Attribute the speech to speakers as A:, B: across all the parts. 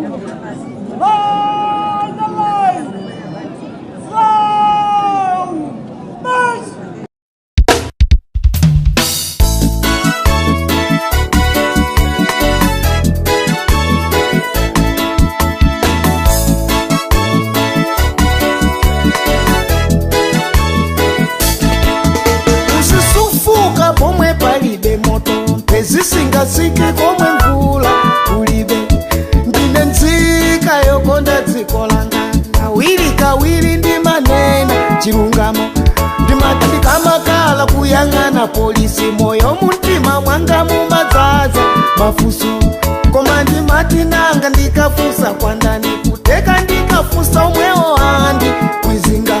A: Line the line! Slow! March!
B: Uzisufuka pomwe palibe moto, mpezisingasike komwe mvula kulibe. Ndine nzika yokonda dziko langa, kawiri kawiri ndimanena chilungamo. Ndimati ndikamakala kuyang'ana polisi, moyo mumtima mwanga mumadzaza mafunso. Koma ndimati nanga ndikafunsa kwandani? Kuteka ndikafunsa omwewo andi kwizinga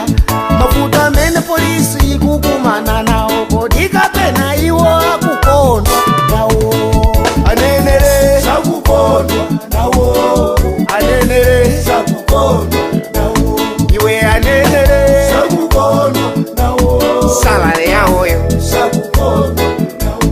B: mafuta amene polisi ikukumana nawo, kodi kapena iwo akukondwa nawo? Anenere
A: Sakukondwa nawo.
B: Anenere
A: Sakukondwa nawo.
B: Iwe anenere
A: Sakukondwa nawo.
B: Salary yawoyo
A: Sakukondwa nawo.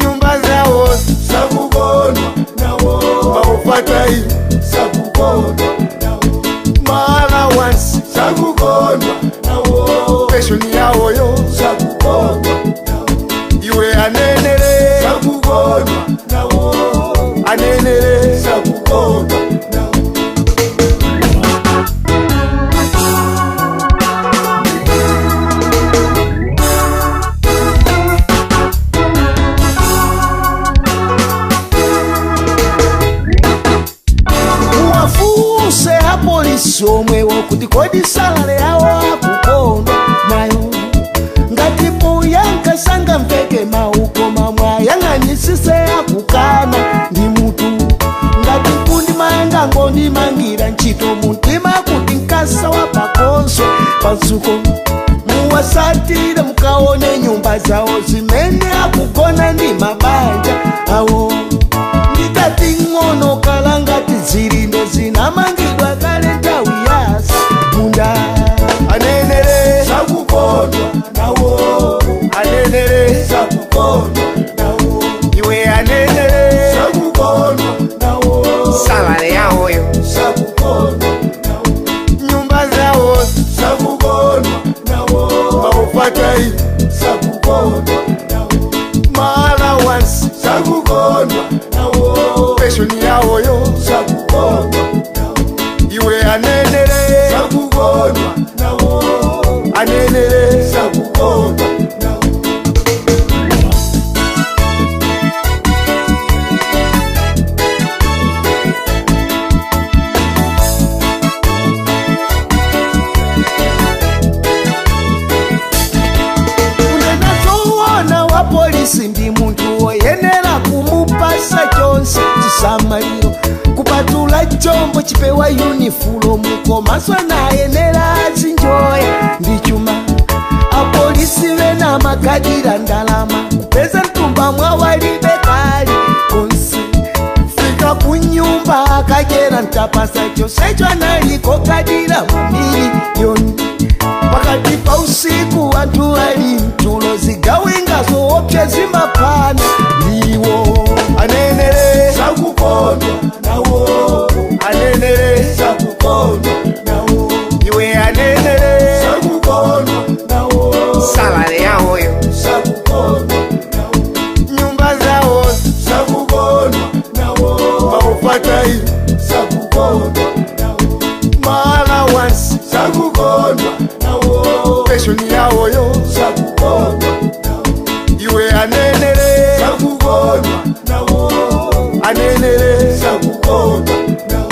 B: Nyumba zawo
A: Sakukondwa nawo.
B: Ma overtime
A: Sakukondwa nawo.
B: Ma allowance
A: Sakukondwa nawo.
B: Pension yawoyo
A: Sakukondwa nawo.
B: Iwe anenere
A: Sakukondwa nawo.
B: Anenere
A: Sakukondwa nawo.
B: Muwafunse apolisi omwewo kuti kodi salary yawo akukondwa nayo? Ngati poyankasanga mveke maukoma mwayang'anisise akukana ndi mutu. Ngati kundimanga ngondimangira ntchito muntima kuti mkasa wapakonso pansuko, muwasatire mukaone nyumba zawo zimene akugona ndi mabanja awo. Nditati ng'ono kala ngati zilindo zinamangidwa kale nthawi yasa munda. Anenere
A: Sakukondwa nawo.
B: Anenere
A: Sakukondwa nawo.
B: Iwe anenere
A: Sakukondwa nawo.
B: Salary yawoyo
A: Sakukondwa nawo.
B: Nyumba zawo
A: Sakukondwa nawo.
B: Ma overtime
A: Sakukondwa nawo.
B: Ma allowance
A: Sakukondwa nawo.
B: Pension yawoyo
A: Sakukondwa nawo.
B: Iwe anenere
A: Sakukondwa nawo.
B: Anenere
A: Sakukondwa nawo.
B: Kunena zoona, wa polisi ndi munthu woyenera kumupasa chonse chisamaliro, kupatula chombo chipewa yunifulomu, komanso nayenera azinjoya ndi chuma. Apolisi vena makadira ndalama kupeza mtumba mwawalibe kali konse, fika kunyumba akajera ntapasa chonsecho analiko kadira mamiliyoni. Pakati pa usiku anthu ali mtulo, zigawenga zoopsa zimapana ndiwo. Anenere
A: Sakukondwa nawo.
B: Anenere
A: Sakukondwa nawo.
B: Iwe anenere
A: Sakukondwa nawo.
B: Salary yawoyo
A: Sakukondwa nawo.
B: Nyumba zawo
A: Sakukondwa nawo.
B: Ma overtime
A: Sakukondwa nawo.
B: Ma allowance
A: Sakukondwa nawo.
B: Pension yawoyo
A: Sakukondwa nawo.
B: Iwe anenere
A: Sakukondwa nawo.
B: Anenere
A: Sakukondwa nawo.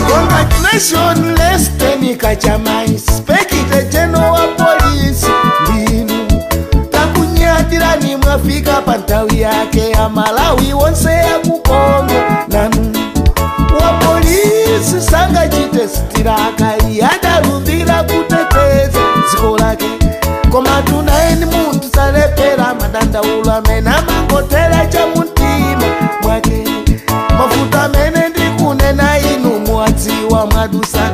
B: Congratulations, Lesteni Kachama, Inspector General wa Police. Ndinu takunyatirani, mwafika pa nthawi yake, Amalawi wonse akukondwa nanu. Wa polisi sangachite sitiraka, adalumbira kuteteza dziko lake. Koma tunaeni munthu salepera madandaulo amene amangotera cha mumtima mwake. Mafuta amene ndikunena inu muwadziwa. munadusa.